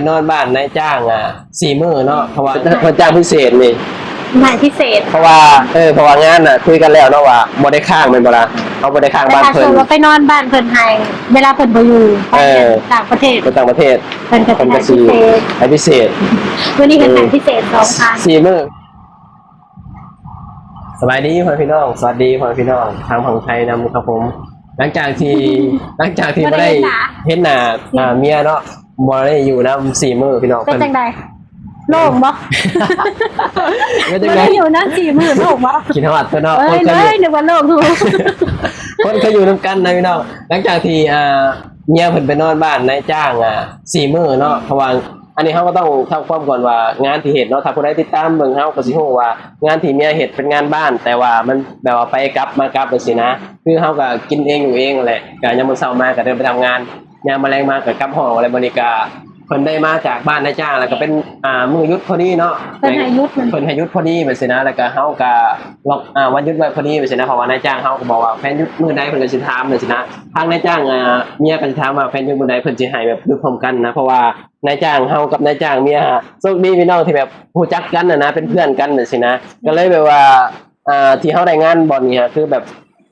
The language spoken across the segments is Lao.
ນອນບ້ານນາຍຈ້າງ ອ່າ ສີ່ມື້ເນາະ ເພາະວ່າເພິ່ນຈ້າງພິເສດນີ້ ໃຫ້ພິເສດ ເພາະວ່າ ເອີ ເພາະວ່າງານນະ ຄຸຍກັນແລ້ວເນາະວ່າບໍ່ໄດ້ຄ້າງແມ່ນບໍ່ລະ? ເຮົາບໍ່ໄດ້ຄ້າງ ແຕ່ ບ້ານ ຖ້າເພິ່ນ ສົມມຸດວ່າໄປນອນບ້ານເພິ່ນໃຫ້ ເວລາເພິ່ນບໍ່ຢູ່ ເອີ ໄປຕ່າງປະເທດ ໄປຕ່າງປະເທດ ເພິ່ນກໍ ເພິ່ນກໍຊິໃຫ້ພິເສດ ໃຫ້ພິເສດ ມື້ນີ້ເພິ່ນໃຫ້ ເອີ ພິເສດສອງພັນ ສີ່ມື້. ສະບາຍດີພໍ່ແມ່ພີ່ນ້ອງ ສະຫວັດດີພໍ່ແມ່ພີ່ນ້ອງທາງຝັ່ງໄທນຳຄັບຜົມ. ຫຼັງຈາກທີ່ ຫຼັງຈາກທີ່ບໍ່ໄດ້ເຫັນໜ້າ ເຫັນໜ້າ ອ່າ ເມຍເນາະ ບໍ່ໄດ້ຢູ່ນຳສີ່ມື້ພີ່ນ້ອງ ເປັນຈັ່ງໃດ? ໂລ່ງບໍ່? ເປັນຈັ່ງໃດ? ບໍ່ໄດ້ຢູ່ນຳສີ່ມື້ໂລ່ງບໍ່? ຄິດຮອດເພິ່ນເນາະ ເອີຍ ຄົນເຄີຍຢູ່ ເອີຍ ນຶກວ່າໂລ່ງ ຄົນເຄີຍຢູ່ນຳກັນນະພີ່ນ້ອງ. ຫຼັງຈາກທີ່ ອ່າ ເມຍເພິ່ນໄປນອນບ້ານນາຍຈ້າງ ອ່າ ສີ່ມື້ເນາະ ເພາະວ່າ ອັນນີ້ເຮົາກໍຕ້ອງເທົ່າຄວາມກ່ອນວ່າງານທີ່ເຮັດເນາະ ຖ້າຜູ້ໃດຕິດຕາມເບິ່ງເຮົາກໍຊິຮູ້ວ່າງານທີ່ເມຍເຮັດເປັນງານບ້ານ ແຕ່ວ່າມັນແບບວ່າໄປກັບມາກັບຈັ່ງຊີ້ນະ ຄືເຮົາກໍກິນເອງຢູ່ເອງແຫຼະ ກໍຍາມມື້ເຊົ້າມາກໍເດີນໄປທຳງານ ຍາມມາແລງມາກໍກັບຫ້ອງ ແລ້ວບັດນີ້ກໍເພິ່ນໄດ້ມາຈາກບ້ານນາຍຈ້າງ ແລ້ວກໍເປັນ ອ່າ ມື້ຢຸດພໍດີເນາະ ເພິ່ນໃຫ້ຢຸດ ເພິ່ນໃຫ້ຢຸດພໍດີຈັ່ງຊີ້ນະ ແລ້ວກໍເຮົາກໍລັອກ ອ່າ ວັນຢຸດໄວ້ພໍດີຈັ່ງຊີ້ນະ ເພາະວ່ານາຍຈ້າງເຮົາກໍບອກວ່າແພນຢຸດມື້ໃດເພິ່ນກໍຊິຖາມຈັ່ງຊີ້ນະ ທາງນາຍຈ້າງ ອ່າ ເມຍກໍຊິຖາມວ່າແພນຢຸດມື້ໃດ ເພິ່ນຊິໃຫ້ແບບຢຸດພ້ອມກັນນະ ເພາະວ່າ ນາຍຈ້າງເຮົາກັບນາຍຈ້າງເມຍ ໂຊກດີພີ່ນ້ອງທີ່ແບບຮູ້ຈັກກັນນະນະ ເປັນເພື່ອນກັນຈັ່ງຊີ້ນະ ກໍເລີຍແບບວ່າ ອ່າ ທີ່ເຮົາໄດ້ງານບ່ອນນີ້ ຄືແບບ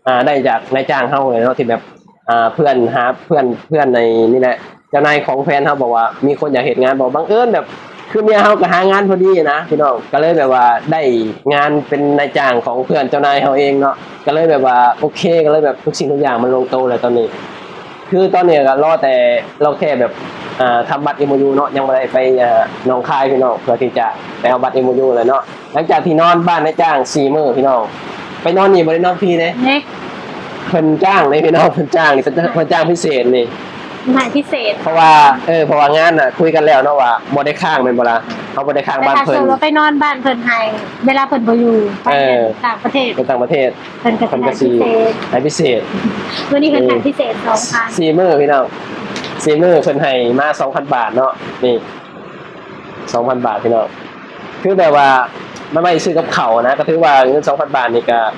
ອ່າ ໄດ້ຈາກນາຍຈ້າງເຮົາເລີຍເນາະ ທີ່ແບບ ອ່າ ເພື່ອນຫາເພື່ອນ ເພື່ອນໃນນີ້ແຫຼະ ເຈົ້ານາຍຂອງແຟນເຮົາບອກວ່າມີຄົນຢາກເຮັດງານ ບອກບັງເອີນແບບ ຄືເມຍເຮົາກໍຫາງານພໍດີນະພີ່ນ້ອງ ກໍເລີຍແບບວ່າໄດ້ງານເປັນນາຍຈ້າງຂອງເພື່ອນເຈົ້ານາຍເຮົາເອງເນາະ ກໍເລີຍແບບວ່າໂອເຄ ກໍເລີຍແບບທຸກສິ່ງທຸກຢ່າງມັນລົງໂຕແລ້ວຕອນນີ້. ຄືຕອນນີ້ກໍລໍແຕ່ ລໍແຄ່ແບບ ອ່າ ທຳບັດເອັມໂອຢູເນາະ ຍັງບໍ່ໄດ້ໄປ ອ່າ ໜອງຄາຍພີ່ນ້ອງ ເພື່ອທີ່ຈະໄປເອົາບັດເອັມໂອຢູແລ້ວເນາະ. ຫຼັງຈາກທີ່ນອນບ້ານນາຍຈ້າງສີ່ມື້ພີ່ນ້ອງ ໄປນອນນີ້ບໍ່ໄດ້ນອນຟຣີເດ້ ເພິ່ນຈ້າງເດ້ພີ່ນ້ອງ ເພິ່ນຈ້າງນີ້ ເພິ່ນ ເພິ່ນຈ້າງພິເສດນີ້ ໃຫ້ພິເສດ ເພາະວ່າ ເອີ ເພາະວ່າງານນະຄຸຍກັນແລ້ວເນາະວ່າບໍ່ໄດ້ຄ້າງແມ່ນບໍ່ລະ? ເຮົາບໍ່ໄດ້ຄ້າງ ແຕ່ ບ້ານ ຖ້າ ເພິ່ນ ສົມມຸດວ່າໄປນອນບ້ານເພິ່ນໃຫ້ ເວລາເພິ່ນບໍ່ຢູ່ ໄປ ເອີ ຕ່າງປະເທດ ໄປຕ່າງປະເທດ ເພິ່ນກໍ ເພິ່ນກໍຊິໃຫ້ພິເສດ ໃຫ້ພິເສດ ມື້ນີ້ເພິ່ນໃຫ້ ເອີ ພິເສດສອງພັນ ສີ່ມື້ພີ່ນ້ອງ ສີ່ມື້ເພິ່ນໃຫ້ມາສອງພັນບາດເນາະ ນີ້ ສອງພັນບາດພີ່ນ້ອງ ຄືແບບວ່າມັນໄວ້ຊື້ກັບເຂົ້ານະ ກໍຖືວ່າເງິນສອງພັນບາດນີ້ກໍ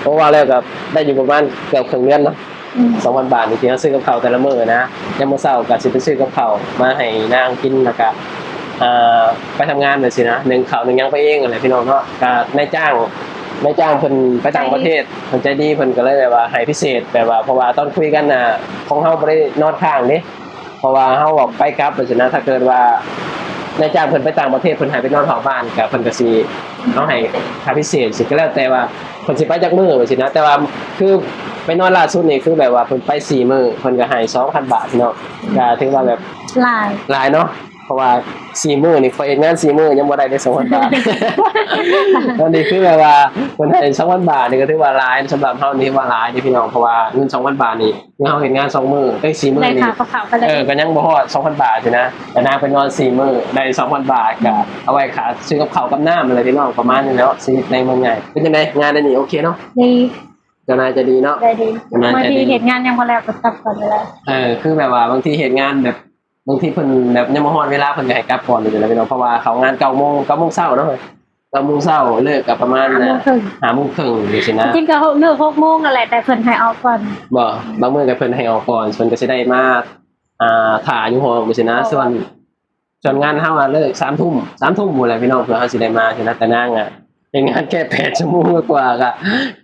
ໂອ້ ວ່າແລ້ວກໍໄດ້ຢູ່ປະມານເກືອບເຄິ່ງເດືອນເນາະ ອືມ ສອງພັນບາດນີ້ທີ່ເຮົາຊື້ກັບເຂົ້າແຕ່ລະມື້ນະ ຍາມມື້ເຊົ້າກໍຊິໄປຊື້ກັບເຂົ້າມາໃຫ້ນາງກິນ ແລ້ວກໍ ອ່າ ໄປທຳງານຈັ່ງຊີ້ນະ ໜຶ້ງເຂົ້າໜຶ້ງຫຍັງໄປເອງຫັ້ນແຫຼະພີ່ນ້ອງເນາະ ກໍນາຍຈ້າງ ນາຍຈ້າງເພິ່ນໄປຕ່າງປະເທດ ໃຈດີ ເພິ່ນໃຈດີ ເພິ່ນກໍເລີຍແບບວ່າໃຫ້ພິເສດ ແບບວ່າ ເພາະວ່າຕອນຄຸຍກັນນະ ຂອງເຮົາບໍ່ໄດ້ນອນຄ້າງເດ້ ເພາະວ່າເຮົາອອກໄປກັບຈັ່ງຊີ້ນະ ຖ້າເກີດວ່ານາຍຈ້າງເພິ່ນໄປຕ່າງປະເທດ ເພິ່ນໃຫ້ໄປນອນເຝົ້າບ້ານ ກໍເພິ່ນກໍຊິເອົາໃຫ້ຄ່າພິເສດ ຊິກໍແລ້ວແຕ່ວ່າເພິ່ນຊິໄປຈັກມື້ຈັ່ງຊີ້ນະ ແຕ່ວ່າຄືໄປນອນລ່າສຸດນີ້ ຄືແບບວ່າເພິ່ນໄປສີ່ມື້ ເພິ່ນກໍໃຫ້ສອງພັນບາດເນາະ ກໍຖືວ່າແບບຫຼາຍ ຫຼາຍເນາະ ເພາະວ່າສີ່ມື້ນີ້ ຂ້ອຍເຮັດງານສີ່ມື້ຍັງບໍ່ໄດ້ເດ້ສອງພັນບາດ ຕອນນີ້ຄືແບບວ່າເພິ່ນໃຫ້ສອງພັນບາດນີ້ ກໍຖືວ່າຫຼາຍ ສຳລັບເຮົານີ້ວ່າຫຼາຍເດ້ພີ່ນ້ອງ ເພາະວ່າເງິນສອງພັນບາດນີ້ ຄືເຮົາເຮັດງານສອງມື້ ເອີຍ ສີ່ມື້ນີ້ ໄດ້ຄ່າກັບເຂົ້າໄປແລ້ວ ເອີ ກໍຍັງບໍ່ຮອດສອງພັນບາດຢູ່ນະ ແຕ່ນາງໄປນອນສີ່ມື້ໄດ້ສອງພັນບາດ ກໍເອົາໄວ້ຄ່າຊື້ກັບເຂົ້າກັບນ້ຳຫັ້ນແຫຼະພີ່ນ້ອງ ປະມານນີ້ແຫຼະເນາະ ຊີວິດໃນເມືອງໃຫຍ່. ເປັນຈັ່ງໃດງານອັນນີ້ ໂອເຄເນາະ? ດີ ເຈົ້ານາຍໃຈດີເນາະ ໃຈດີ ເຈົ້ານາຍໃຈດີ ບາງທີເຮັດງານຍັງບໍ່ແລ້ວກໍກັບກ່ອນເວລາ ເອີ ຄືແບບວ່າບາງທີເຮັດງານແບບ ບາງທີເພິ່ນແບບຍັງບໍ່ຮອດເວລາ ເພິ່ນກໍໃຫ້ກັບກ່ອນຢູ່ແລ້ວພີ່ນ້ອງ ເພາະວ່າເຂົ້າງານເກົ້າໂມງ ເກົ້າໂມງເຊົ້າເນາະ ເກົ້າໂມງເຊົ້າ ເລີກກໍປະມານຫ້າໂມງເຄິ່ງ ຫ້າໂມງເຄິ່ງຈັ່ງຊີ້ນະ ຈິງໆກໍເລີກຫົກໂມງຫັ້ນແຫຼະ ແຕ່ເພິ່ນໃຫ້ອອກກ່ອນ ບໍ່ ບາງມື້ກໍເພິ່ນໃຫ້ອອກກ່ອນ ເພິ່ນກໍຊິໄດ້ມາ ອ່າ ຖ້າຢູ່ຫ້ອງຈັ່ງຊີ້ນະ ສ່ວນ ສ່ວນງານເຮົາອະເລີກສາມທຸ່ມ ສາມທຸ່ມພຸ້ນແຫຼະພີ່ນ້ອງ ເພື່ອເຮົາຊິໄດ້ມາຊີ້ນະ ແຕ່ນາງອະເຮັດງານແຄ່ແປດຊົ່ວໂມງກວ່າໆ ກໍ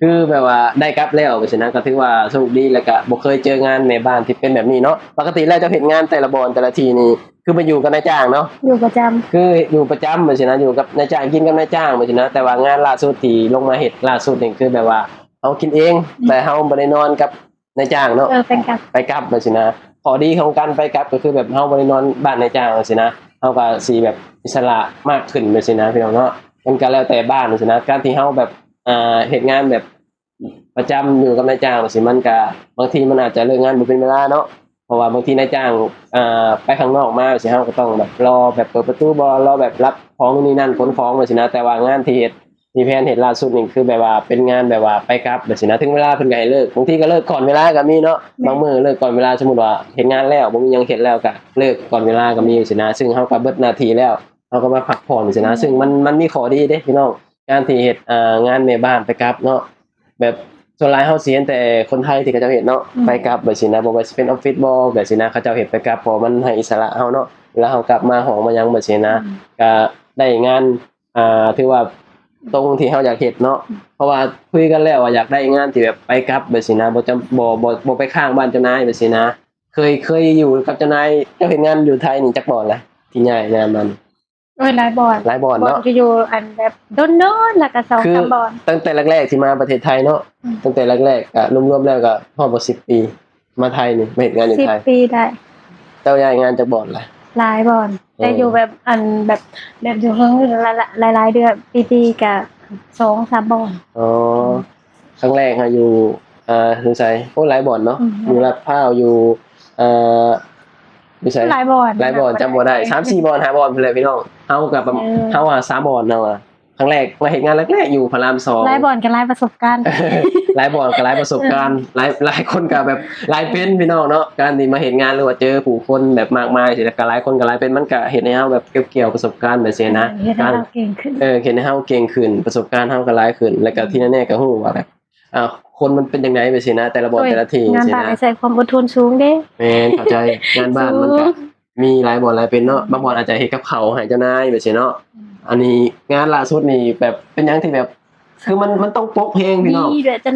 ຄືແບບວ່າໄດ້ກັບແລ້ວຊີ້ນະ ກໍຖືວ່າໂຊກດີ ແລ້ວກໍບໍ່ເຄີຍເຈີງານແມ່ບ້ານທີ່ເປັນແບບນີ້ເນາະ. ປົກກະຕິແລ້ວເຈົ້າເຮັດງານແຕ່ລະບ່ອນແຕ່ລະທີ່ນີ້ ຄືໄປຢູ່ກັບນາຍຈ້າງເນາະ? ຢູ່ປະຈຳ ຄືຢູ່ປະຈຳຈັ່ງຊີ້ນະ ຢູ່ກັບນາຍຈ້າງ ກິນກັບນາຍຈ້າງຊີ້ນະ ແຕ່ວ່າງານລ່າສຸດທີ່ລົງມາເຮັດລ່າສຸດນີ້ ຄືແບບວ່າເຮົາກິນເອງ ອືມ ແຕ່ເຮົາບໍ່ໄດ້ນອນກັບ ນາຍຈ້າງເນາະ ເອີ ໄປກັບ ໄປກັບຈັ່ງຊີ້ນະ. ຂໍ້ດີຂອງການໄປກັບກໍຄືແບບເຮົາບໍ່ໄດ້ນອນບ້ານນາຍຈ້າງຈັ່ງຊີ້ນະ ເຮົາກໍຊິແບບອິດສະຫຼະມາກຂຶ້ນຈັ່ງຊີ້ນະພີ່ນ້ອງເນາະ. ມັນກໍແລ້ວແຕ່ບ້ານຈັ່ງຊີ້ນະ ການທີ່ເຮົາແບບ ອ່າ ເຮັດງານແບບປະຈຳຢູ່ກັບນາຍຈ້າງຈັ່ງຊີ້ ມັນກໍບາງທີມັນອາດຈະເລີກງານບໍ່ເປັນເວລາເນາະ ເພາະວ່າບາງທີນາຍຈ້າງ ອ່າ ໄປຂ້າງນອກມາຈັ່ງຊີ້ ເຮົາກໍຕ້ອງແບບລໍແບບເປີດປະຕູບໍ ລໍແບບລັບຂອງນີ້ນັ້ນ ຂົນຂອງຈັ່ງຊີ້ນະ. ແຕ່ວ່າງານທີ່ເຮັດ ທີ່ແພນເຮັດລ່າສຸດນີ້ຄືແບບວ່າເປັນງານແບບວ່າໄປກັບຈັ່ງຊີ້ນະ ເຖິງເວລາເພິ່ນກໍໃຫ້ເລີກ ບາງທີກໍເລີກກ່ອນເວລາກໍມີເນາະ ແມ່ນ ບາງມື້ເລີກກ່ອນເວລາ ສົມມຸດວ່າເຮັດງານແລ້ວ ບໍ່ມີຫຍັງເຮັດແລ້ວກໍເລີກກ່ອນເວລາກໍມີຊີ້ນະ ຊຶ່ງເຮົາກໍເບິດໜ້າທີ່ແລ້ວ ເຮົາກໍມາພັກຜ່ອນຊີ້ນະ ອືມ ຊຶ່ງມັນ ມັນມີຂໍ້ດີເດ້ພີ່ນ້ອງ ການທີ່ເຮັດ ອ່າ ງານແມ່ບ້ານໄປກັບເນາະ ແບບສ່ວນຫຼາຍເຮົາຊິເຫັນແຕ່ຄົນໄທທີ່ເຂົາເຈົ້າເຮັດເນາະ ອືມ ໄປກັບຈັ່ງຊີ້ນະ ບໍ່ວ່າຊິເປັນອອບຟິດບໍ ແບບຊີ້ນະ ເຂົາເຈົ້າເຮັດໄປກັບ ເພາະວ່າມັນໃຫ້ອິດສະຫຼະເຮົາເນາະ ເວລາເຮົາກັບມາຫ້ອງມາຫຍັງແບບຊີ້ນະ ອືມ ກະໄດ້ງານ ອ່າ ຖືວ່າຕົງທີ່ເຮົາຢາກເຮັດເນາະ ອືມ ເພາະວ່າຄຸຍກັນແລ້ວວ່າຢາກໄດ້ງານທີ່ແບບໄປກັບແບບຊີ້ນະ ບໍ່ຈຳ ບໍ່ ບໍ່ ບໍ່ໄປຄ້າງບ້ານເຈົ້ານາຍແບບຊີ້ນະ. ເຄີຍ ເຄີຍຢູ່ກັບເຈົ້ານາຍ ເຈົ້າເຮັດງານຢູ່ໄທນີ້ຈັກບ່ອນລະ ທີ່ຍ້າຍງານມານີ້? ໂອ້ຍ ຫຼາຍບ່ອນ ຫຼາຍບ່ອນເນາະ ບ່ອນກໍຢູ່ອັນແບບດົນໆ ແລ້ວກໍສອງສາມບ່ອນ ຕັ້ງແຕ່ແລກໆທີ່ມາປະເທດໄທເນາະ ອືມ ຕັ້ງແຕ່ແລກໆ ກໍລວມໆແລ້ວກໍຮອດບໍ່ສິບປີ ມາໄທນີ້ ມາເຮັດງານຢູ່ໄທ ສິບປີໄດ້ ເຈົ້າຍ້າຍງານຈັກບ່ອນລະ? ຫຼາຍບ່ອນ ເອີ ແຕ່ຢູ່ແບບ ອັນແບບ ແບບຢູ່ເຮືອນຫຼາຍໆເດືອນ ປີໆກະສອງສາມບ່ອນ ອໍ ອືມ ຄັ້ງແລກເຮົາຢູ່ ເອີ ຢູ່ໃສ? ໂອ້ ຫຼາຍບ່ອນເນາະ ອືມ ຢູ່ລາດພ້າວ ຢູ່ ເອີ ຢູ່ໃສ? ຫຼາຍບ່ອນ ຫຼາຍບ່ອນ ຈຳບໍ່ໄດ້ ສາມສີ່ບ່ອນ ຫ້າບ່ອນພຸ້ນແຫຼະພີ່ນ້ອງ ເຮົາກໍປະມານ ເອີ ເຮົາວ່າສາມບ່ອນເນາະ ຄັ້ງແລກມາເຮັດງານແລກໆຢູ່ພະລາມສອງ ຫຼາຍບ່ອນກໍຫຼາຍປະສົບການ ຫຼາຍບ່ອນກໍຫຼາຍປະສົບການ ເອີ ຫຼາຍ ຫຼາຍຄົນກໍແບບຫຼາຍເປັນພີ່ນ້ອງເນາະ ການທີ່ມາເຮັດງານ ຫຼືວ່າເຈີຜູ້ຄົນແບບມາກມາຍຊີ້ນະ ກໍຫຼາຍຄົນກໍຫຼາຍເປັນ ມັນກໍເຮັດໃຫ້ເຮົາແບບເກັບກ່ຽວປະສົບການແບບຊີ້ນະ ເຮັດໃຫ້ເຮົາເກັ່ງຂຶ້ນ ເອີ ເຮັດໃຫ້ເຮົາເກັ່ງຂຶ້ນ ປະສົບການເຮົາກໍຫຼາຍຂຶ້ນ ແລ້ວກໍທີ່ແນ່ໆກໍຮູ້ວ່າແບບ ອ່າ ຄົນມັນເປັນຈັ່ງໃດແບບຊີ້ນະ ແຕ່ລະບ່ອນແຕ່ລະທີ່ ງານບ້ານໃຊ້ຄວາມອົດທົນສູງເດ້ ແມ່ນ ເຂົ້າໃຈ ງານບ້ານມັນກໍ ມີຫຼາຍບ່ອນຫຼາຍເປັນເນາະ ບາງບ່ອນອາດຈະເຮັດກັບເຂົ້າໃຫ້ເຈົ້ານາຍແບບຊີ້ເນາະ ອືມ ອັນນີ້ງານລ່າສຸດນີ້ແບບເປັນຫຍັງທີ່ແບບ ຄືມັນ ມັນຕ້ອງປົກແຮງພີ່ນ້ອງ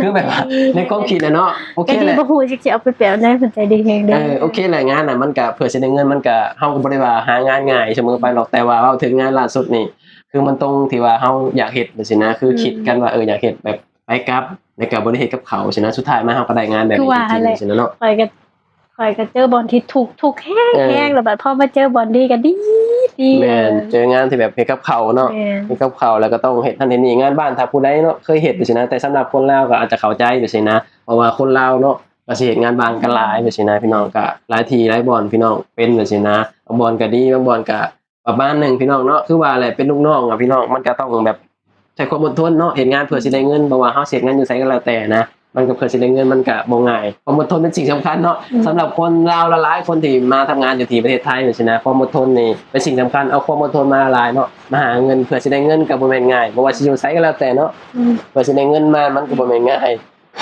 ຄືແບບວ່າໃນຄວາມຄິດນະເນາະ ໂອເຄແຫຼະ ບໍ່ຮູ້ຊິເອົາໄປແປແນວໃດ ເພິ່ນໃຈດີແຮງເດ້ ເອີ ໂອເຄແຫຼະ ງານນະມັນກະເພື່ອຊິໄດ້ເງິນ ມັນກະ ເຮົາກໍບໍ່ໄດ້ວ່າຫາງານງ່າຍສະເໝີໄປດອກ ແຕ່ວ່າເວົ້າເຖິງງານລ່າສຸດນີ້ ຄືມັນຕ້ອງທີ່ວ່າເຮົາຢາກເຮັດແບບຊີ້ນະ ຄື ອືມ ຄິດກັນວ່າ ເອີ ຢາກເຮັດແບບໄປກັບ ແລ້ວກໍບໍ່ໄດ້ເຮັດກັບເຂົາຊີ້ນະ ສຸດທ້າຍມາເຮົາກໍໄດ້ງານແບບນີ້ຈິງໆຊີ້ນະເນາະ ຂ້ອຍກໍ ຂ້ອຍກໍເຈີບ່ອນທີ່ທຸກ ທຸກແຮງໆ ເອີ ແລ້ວບັດພໍມາເຈີບ່ອນດີກໍດີ ດີ ແມ່ນ ເຈີງານທີ່ແບບເຮັດກັບເຂົາເນາະ ແມ່ນ ເຮັດກັບເຂົາ ແລ້ວກໍຕ້ອງເຮັດຫັ້ນເຮັດນີ້ ງານບ້ານ ຖ້າຜູ້ໃດເນາະເຄີຍເຮັດຈັ່ງຊີ້ນະ ແຕ່ສຳລັບຄົນລາວກໍອາດຈະເຂົ້າໃຈຈັ່ງຊີ້ນະ ເພາະວ່າຄົນລາວເນາະກໍຊິເຮັດງານບ້ານກັນຫຼາຍຈັ່ງຊີ້ນະ ພີ່ນ້ອງ ກໍຫຼາຍທີ່ຫຼາຍບ່ອນ ພີ່ນ້ອງ ເປັນຈັ່ງຊີ້ນະ ບາງບ່ອນກໍດີ ບາງບ່ອນກໍ ປະມານໜຶ່ງພີ່ນ້ອງເນາະ ຄືວ່າແຫຼະ ເປັນລູກນ້ອງອະພີ່ນ້ອງ ມັນກະຕ້ອງແບບໃຊ້ຄວາມອົດທົນເນາະ ເຮັດງານເພື່ອຊິໄດ້ເງິນ ບໍ່ວ່າເຮົາຊິເຮັດງານຢູ່ໃສກໍແລ້ວແຕ່ນະ ມັນກໍເພື່ອຊິໄດ້ເງິນ ມັນກະບໍ່ງ່າຍ ຄວາມອົດທົນເປັນສິ່ງສຳຄັນເນາະ ອືມ ສຳລັບຄົນລາວຫຼາຍໆຄົນທີ່ມາທຳງານຢູ່ທີ່ປະເທດໄທຈັ່ງຊີ້ນະ ຄວາມອົດທົນນີ້ເປັນສິ່ງສຳຄັນ ເອົາຄວາມອົດທົນມາຫຼາຍເນາະ ມາຫາເງິນເພື່ອຊິໄດ້ເງິນກໍບໍ່ແມ່ນງ່າຍ ບໍ່ວ່າຊິຢູ່ໃສກໍແລ້ວແຕ່ເນາະ ອືມ ເພື່ອຊິໄດ້ເງິນມາ ມັນກໍບໍ່ແມ່ນງ່າຍ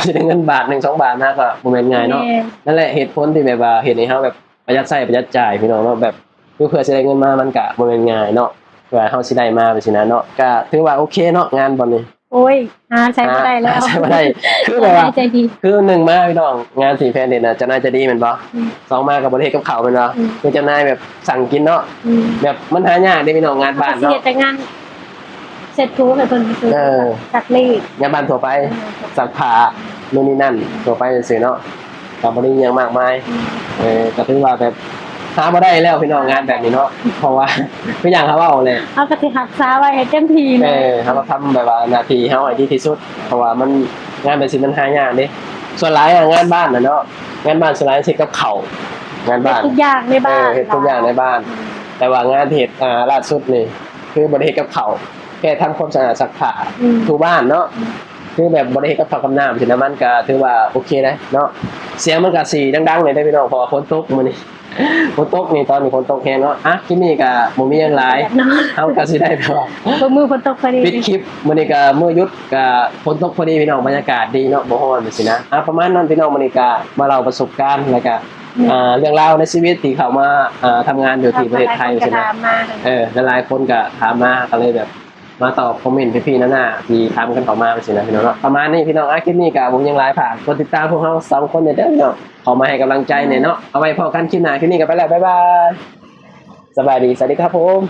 ຊິໄດ້ເງິນບາດໜຶ່ງສອງບາດມາກໍບໍ່ແມ່ນງ່າຍເນາະ ແມ່ນ ນັ້ນແຫຼະເຫດຜົນທີ່ແບບວ່າເຮັດໃຫ້ເຮົາແບບປະຢັດໃຊ້ປະຢັດຈ່າຍ ພີ່ນ້ອງເນາະ ແບບຄືເພື່ອຊິໄດ້ເງິນມາມັນກະບໍ່ແມ່ນງ່າຍເນາະ ເພື່ອເຮົາຊິໄດ້ມາແບບຊີ້ນະເນາະ ກະຖືວ່າໂອເຄເນາະ ງານບ່ອນນີ້ ໂອ້ຍ ຫາໃຊ້ບໍ່ໄດ້ແລ້ວ ຫາໃຊ້ບໍ່ໄດ້ ຄືແບບວ່າ ເຈົ້ານາຍໃຈດີ ຄືໜຶ່ງມາພີ່ນ້ອງ ງານທີ່ແພນເຮັດນະ ເຈົ້ານາຍໃຈດີແມ່ນບໍ່? ອືມ ສອງມາກໍບໍ່ໄດ້ເຮັດກັບເຂົາແມ່ນບໍ່? ອືມ ຄືເຈົ້ານາຍແບບສັ່ງກິນເນາະ ອືມ ແບບມັນຫາຍາກເດ້ພີ່ນ້ອງ ງານບ້ານເນາະ ເຮົາກໍຊິເຮັດແຕ່ງານ ເຊັດພູໃຫ້ເພິ່ນຊື່ໆ ເອີ ຊັກລີດ ງານບ້ານທົ່ວໄປ ເອີ ຊັກຜ້າ ໂນ່ນນີ້ນັ້ນ ທົ່ວໄປຊື່ໆເນາະ ກໍບໍ່ໄດ້ຫຍັງມາກມາຍ ອືມ ເອີ ກໍຖືວ່າແບບຫາບໍ່ໄດ້ແລ້ວພີ່ນ້ອງ ງານແບບນີ້ເນາະ ເພາະວ່າຄືຢ່າງເຮົາເວົ້າແຫຼະ ເຮົາກໍຊິຮັກສາໄວ້ໃຫ້ເຕັມທີ່ເລີຍ ເອີ ເຮົາກໍທຳແບບວ່າໜ້າທີ່ເຮົາໃຫ້ດີທີ່ສຸດ ເພາະວ່າມັນ ງານແບບຊີ້ມັນຫາຍາກເດ້ ສ່ວນຫຼາຍອະ ງານບ້ານນະເນາະ ງານບ້ານສ່ວນຫຼາຍເຮັດກັບເຂົ້າ ງານບ້ານ ເຮັດທຸກຢ່າງໃນບ້ານ ເອີ ເຮັດທຸກຢ່າງໃນບ້ານ ແຕ່ວ່າງານທີ່ເຮັດ ອ່າ ລ່າສຸດນີ້ ຄືບໍ່ໄດ້ເຮັດກັບເຂົ້າ ແຄ່ທຳຄວາມສະອາດ ຊັກຜ້າ ອືມ ຖູບ້ານເນາະ ອືມ ຄືແບບບໍ່ໄດ້ເຮັດກັບເຂົ້າກັບນ້ຳຊີ້ນະ ມັນກະຖືວ່າໂອເຄເດ້ເນາະ ສຽງມັນກະຊິດັງໆແດ່ເດ້ພີ່ນ້ອງ ເພາະວ່າຝົນຕົກມື້ນີ້ ຝົນຕົກນີ້ ຕອນນີ້ຝົນຕົກແຮງເນາະ ອ່ະ ຄລິບນີ້ກະບໍ່ມີຫຍັງຫຼາຍ ແດດເນາະ ເຮົາກະຊິໄດ້ແບບວ່າ ມື້ຝົນຕົກພໍດີ ປິດຄລິບ ມື້ນີ້ກະມື້ຢຸດ ກະຝົນຕົກພໍດີພີ່ນ້ອງ ບັນຍາກາດດີເນາະ ບໍ່ຮ້ອນຈັ່ງຊີ້ນະ ອ່ະ ປະມານນັ້ນພີ່ນ້ອງ ມື້ນີ້ກະມາເລົ່າປະສົບການ ແລ້ວກະ ອືມ ອ່າ ເລື່ອງລາວໃນຊີວິດທີ່ເຂົ້າມາ ອ່າ ທຳງານຢູ່ທີ່ປະເທດໄທ ຫຼາຍຄົນກໍຖາມມາ ເອີ ຫຼາຍໆຄົນກໍຖາມມາ ກໍເລີຍແບບມາຕອບຄອມເມັນພີ່ໆນ້າໆທີ່ຖາມກັນເຂົ້າມາຈັ່ງຊີ້ນະພີ່ນ້ອງເນາະ ປະມານນີ້ພີ່ນ້ອງ ອາ ຄລິບນີ້ກໍບໍ່ມີຫຍັງຫຼາຍ ຝາກກົດຕິດຕາມພວກເຮົາສອງຄົນແດ່ເດີພີ່ນ້ອງ ເຂົ້າມາໃຫ້ກຳລັງໃຈແດ່ເນາະ ເອົາໄວ້ພໍ້ກັນຄລິບໜ້າ ຄລິບນີ້ກໍໄປແລ້ວ ບາຍບາຍ ສະບາຍດີ ສະຫວັດດີຄັບຜົມ.